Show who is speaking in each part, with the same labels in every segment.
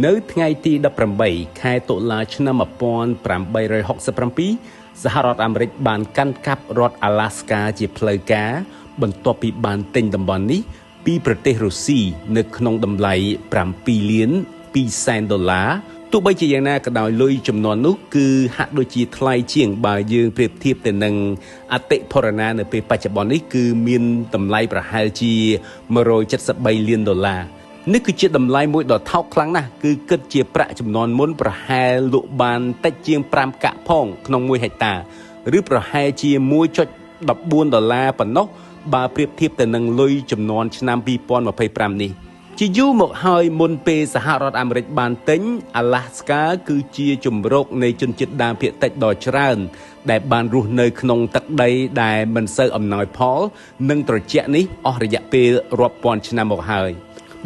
Speaker 1: នៅថ្ងៃទី18ខែតុលាឆ្នាំ1867សហរដ្ឋអាមេរិកបានកាន់កាប់រដ្ឋអាឡាស្កាជាផ្លូវការបន្ទាប់ពីបានទិញតំបន់នេះពីប្រទេសរុស្ស៊ីនៅក្នុងតម្លៃ7លាន2សែនដុល្លារទោះបីជាយ៉ាងណាក៏ដោយលុយចំនួននោះគឺហាក់ដូចជាថ្លៃជាងបើយើងប្រៀបធៀបទៅនឹងអតិផរណានៅពេលបច្ចុប្បន្ននេះគឺមានតម្លៃប្រហែលជា173លានដុល្លារនេះគឺជាតម្លៃមួយដ៏ថោកខ្លាំងណាស់គឺគិតជាប្រាក់ចំនួនមុនប្រហែលលក់បានតិចជាង5កាក់ផងក្នុង1ហិកតាឬប្រហែលជា 1.14 ដុល្លារប៉ុណ្ណោះបើប្រៀបធៀបទៅនឹងលុយចំនួនឆ្នាំ2025នេះជាយូរមកហើយមុនពេលសហរដ្ឋអាមេរិកបានទិញអាឡាស្កាគឺជាជម្រកនៃជនជាតិដើមភាគតិចដ៏ច្រើនដែលបានរស់នៅក្នុងទឹកដីដែលមិនសូវអំណោយផលនិងត្រជាក់នេះអស់រយៈពេលរាប់ពាន់ឆ្នាំមកហើយ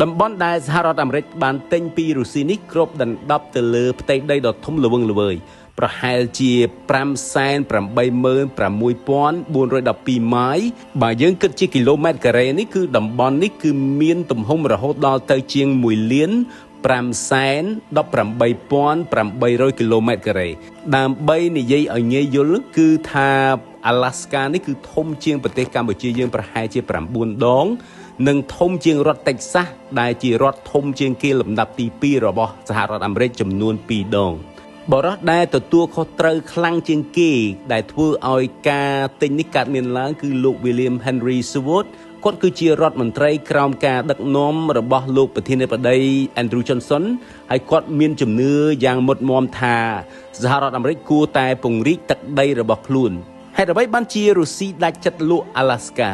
Speaker 1: តំបន់ដែលសហរដ្ឋអាមេរិកបានទិញពីរុស្ស៊ីនេះគ្របដណ្ដប់ទៅលើផ្ទៃដីដ៏ធំល្វឹងល្វើយប្រហែលជា 586,412 ម៉ាយបើយើងគិតជាគីឡូម៉ែត្រការ៉េនេះគឺតំបន់នេះគឺមានទំហំរហូតដល់ទៅជាង1លាន 518,800 គីឡូម៉ែត្រការ៉េដើម្បីនិយាយឲ្យងាយយល់គឺថាអាឡាស្កានេះគឺធំជាងប្រទេសកម្ពុជាយើងប្រហែលជា9ដងនិងធំជាងរដ្ឋតិចសាសដែលជារដ្ឋធំជាងគេលំដាប់ទី2របស់សហរដ្ឋអាមេរិកចំនួន2ដងបរិះដែលទទួលខុសត្រូវខ្លាំងជាងគេដែលធ្វើឲ្យការទិញនេះកើតមានឡើងគឺលោក William Henry Seward គាត់គឺជារដ្ឋមន្ត្រីក្រោមការដឹកនាំរបស់លោកប្រធានាធិបតី Andrew Johnson ហើយគាត់មានជំនឿយ៉ាងមុតមមថាសហរដ្ឋអាមេរិកគួរតែពង្រីកទឹកដីរបស់ខ្លួនហេតុអ្វីបានជារុស្ស៊ីដាច់ចិត្តលក់អាឡាស្កា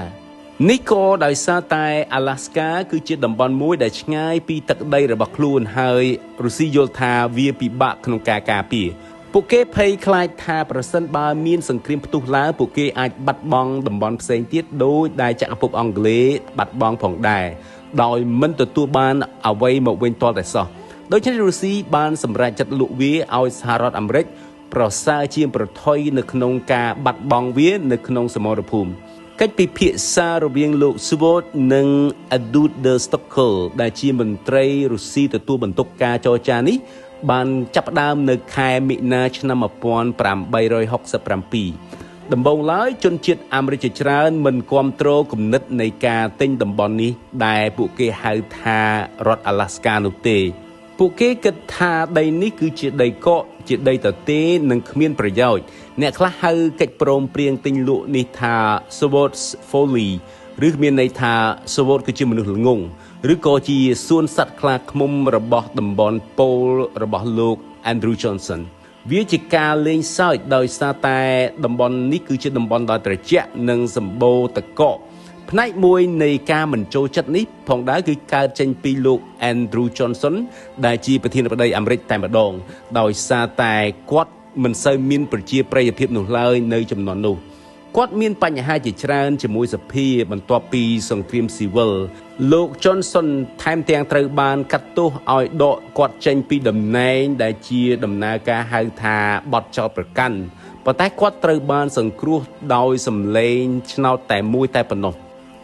Speaker 1: នេះក៏ដោយសារតែអាឡាស្កាគឺជាតំបន់មួយដែលឆ្ងាយពីទឹកដីរបស់ខ្លួនហើយរុស្ស៊ីយល់ថាវាពិបាកក្នុងការការពារពួកគេភ័យខ្លាចថាប្រសិនបើមានសង្គ្រាមផ្ទុះឡើងពួកគេអាចបាត់បង់តំបន់ផ្សេងទៀតដោយដែលចក្រភពអង់គ្លេសបាត់បង់ផងដែរដោយមិនទទួលបានអ្វីមកវិញទាល់តែសោះដូច្នេះរុស្ស៊ីបានសម្រេចចិត្តលក់វាឲ្យសហរដ្ឋអាមេរិកប្រសើរជាងប្រថុយនៅក្នុងការបាត់បង់វានៅក្នុងសមរភូមិកិច្ចពិភាក្សារវាងលោក Seward និង Adud de Stoeckl ដែលជាមន្ត្រីរុស្ស៊ីទទួលបន្ទុកការចរចានេះបានចាប់ផ្ដើមនៅខែមិនិនាឆ្នាំ1867ដំបូងឡើយជនជាតិអាមេរិកជាច្រើនមិនគាំទ្រគំនិតនៃការទិញតំបន់នេះដែលពួកគេហៅថារដ្ឋអាឡាស្កានោះទេពួកគេគិតថាដីនេះគឺជាដីកកជាដីទទេនិងគ្មានប្រយោជន៍អ្នកខ្លះហៅកិច្ចព្រមព្រៀងទិញលក់នេះថា Seward's Folly ឬមានន័យថា Seward គឺជាមនុស្សល្ងង់ឬក៏ជាសួនសត្វខ្លាឃ្មុំរបស់តំបន់ប៉ូលរបស់លោក Andrew Johnson វាជាការលេងសើចដោយសារតែតំបន់នេះគឺជាតំបន់ដ៏ត្រជាក់និងសម្បូរទឹកកកផ្នែកមួយនៃការមិនចូលចិត្តនេះផងដែរគឺកើតចេញពីលោក Andrew Johnson ដែលជាប្រធានាធិបតីអាមេរិកតែម្ដងដោយសារតែគាត់មិនសូវមានប្រជាប្រិយភាពនោះឡើយនៅចំនួននោះគាត់មានបញ្ហាជាច្រើនជាមួយសភាបន្ទាប់ពីសង្គ្រាមស៊ីវិលលោក Johnson ថែមទាំងត្រូវបានកាត់ទោសឲ្យដកគាត់ចេញពីតំណែងដែលជាដំណើរការហៅថាបទចោទប្រកាន់ប៉ុន្តែគាត់ត្រូវបានសង្គ្រោះដោយសម្លេងឆ្នោតតែមួយតែប៉ុណ្ណោះ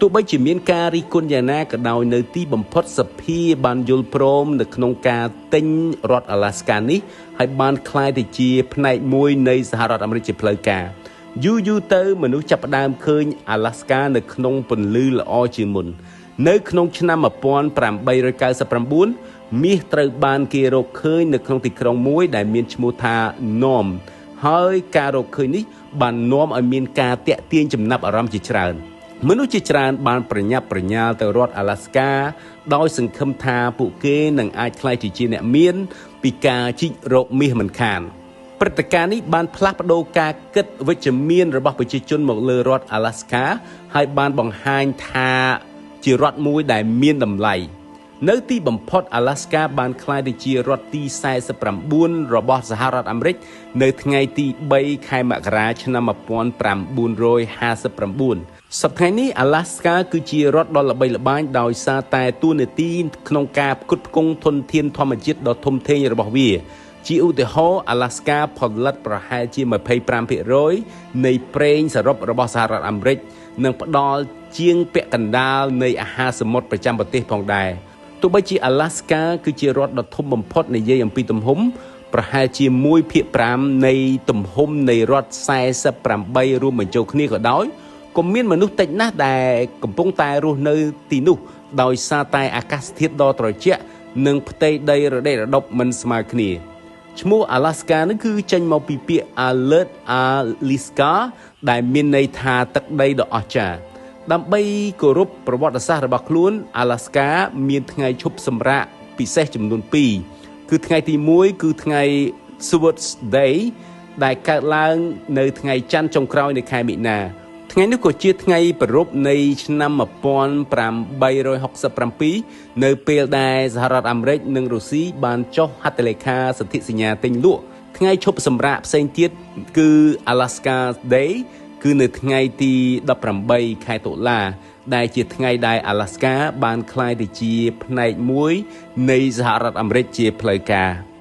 Speaker 1: ទោះបីជាមានការរិះគន់យ៉ាងណាក៏ដោយនៅទីបំផុតសភាបានយល់ព្រមនៅក្នុងការទិញរដ្ឋអាឡាស្កានេះហើយបានក្លាយទៅជាផ្នែកមួយនៃសហរដ្ឋអាមេរិកជាផ្លូវការយូរៗទៅមនុស្សចាប់ផ្ដើមឃើញអាឡាស្កានៅក្នុងពន្លឺល្អជាងមុននៅក្នុងឆ្នាំ1899មាសត្រូវបានគេរកឃើញនៅក្នុងទីក្រុងមួយដែលមានឈ្មោះថា Nome ហើយការរកឃើញនេះបាននាំឲ្យមានការទាក់ទាញចំណាប់អារម្មណ៍ជាច្រើនមនុស្សជាច្រើនបានប្រញាប់ប្រញាល់ទៅរដ្ឋអាឡាស្កាដោយសង្ឃឹមថាពួកគេនឹងអាចក្លាយជាអ្នកមានពីការជីករកមាសមិនខានព្រឹត្តិការណ៍នេះបានផ្លាស់ប្ដូរការគិតវិជ្ជមានរបស់ប្រជាជនមកលើរដ្ឋអាឡាស្កាហើយបានបង្ហាញថាជារដ្ឋមួយដែលមានតម្លៃនៅទីបំផុតអាឡាស្កាបានក្លាយទៅជារដ្ឋទី49របស់សហរដ្ឋអាមេរិកនៅថ្ងៃទី3ខែមករាឆ្នាំ1959សប្តាហ៍នេះអាឡាស្កាគឺជារដ្ឋដ៏ល្បីល្បាញដោយសារតែតួនាទីក្នុងការផ្គត់ផ្គង់ធនធានធម្មជាតិដ៏ធំធេងរបស់វាជាឧទាហរណ៍អាឡាស្កាផលិតប្រហែលជា 25% នៃប្រេងសរុបរបស់សហរដ្ឋអាមេរិកនិងផ្ដល់ជាងពាក់កណ្ដាលនៃអាហារសមុទ្រប្រចាំប្រទេសផងដែរ ទោះបីជា Alaska គឺជារដ្ឋដ៏ធំបំផុតនិយាយអំពីទំហំប្រហែលជា1/5នៃទំហំនៃរដ្ឋ48រួមបញ្ចូលគ្នាក៏ដោយក៏មានមនុស្សតិចណាស់ដែលកំពុងតែរស់នៅទីនោះដោយសារតែអាកាសធាតុដ៏ត្រជាក់និងផ្ទៃដីរដេករដប់មិនស្មើគ្នាឈ្មោះ Alaska នឹងគឺចេញមកពីពាក្យ Alert Aliska ដែលមានន័យថាទឹកដីដ៏អស្ចារ្យដើម្បីគោរពប្រវត្តិសាស្ត្ររបស់ខ្លួន Alaska មានថ្ងៃឈប់សម្រាកពិសេសចំនួន2គឺថ្ងៃទី1គឺថ្ងៃ Seward's Day ដែលកើតឡើងនៅថ្ងៃច័ន្ទចុងក្រោយនៃខែមិនិនាថ្ងៃនេះក៏ជាថ្ងៃប្រារព្ធនៃឆ្នាំ1867នៅពេលដែលសហរដ្ឋអាមេរិកនិងរុស្ស៊ីបានចុះហត្ថលេខាសន្ធិសញ្ញាទិញលក់ថ្ងៃឈប់សម្រាកផ្សេងទៀតគឺ Alaska Day គឺនៅថ្ងៃទី18ខែតុលាដែលជាថ្ងៃដែល Alaska បានក្លាយទៅជាផ្នែកមួយនៃសហរដ្ឋអាមេរិកជាផ្លូវការ។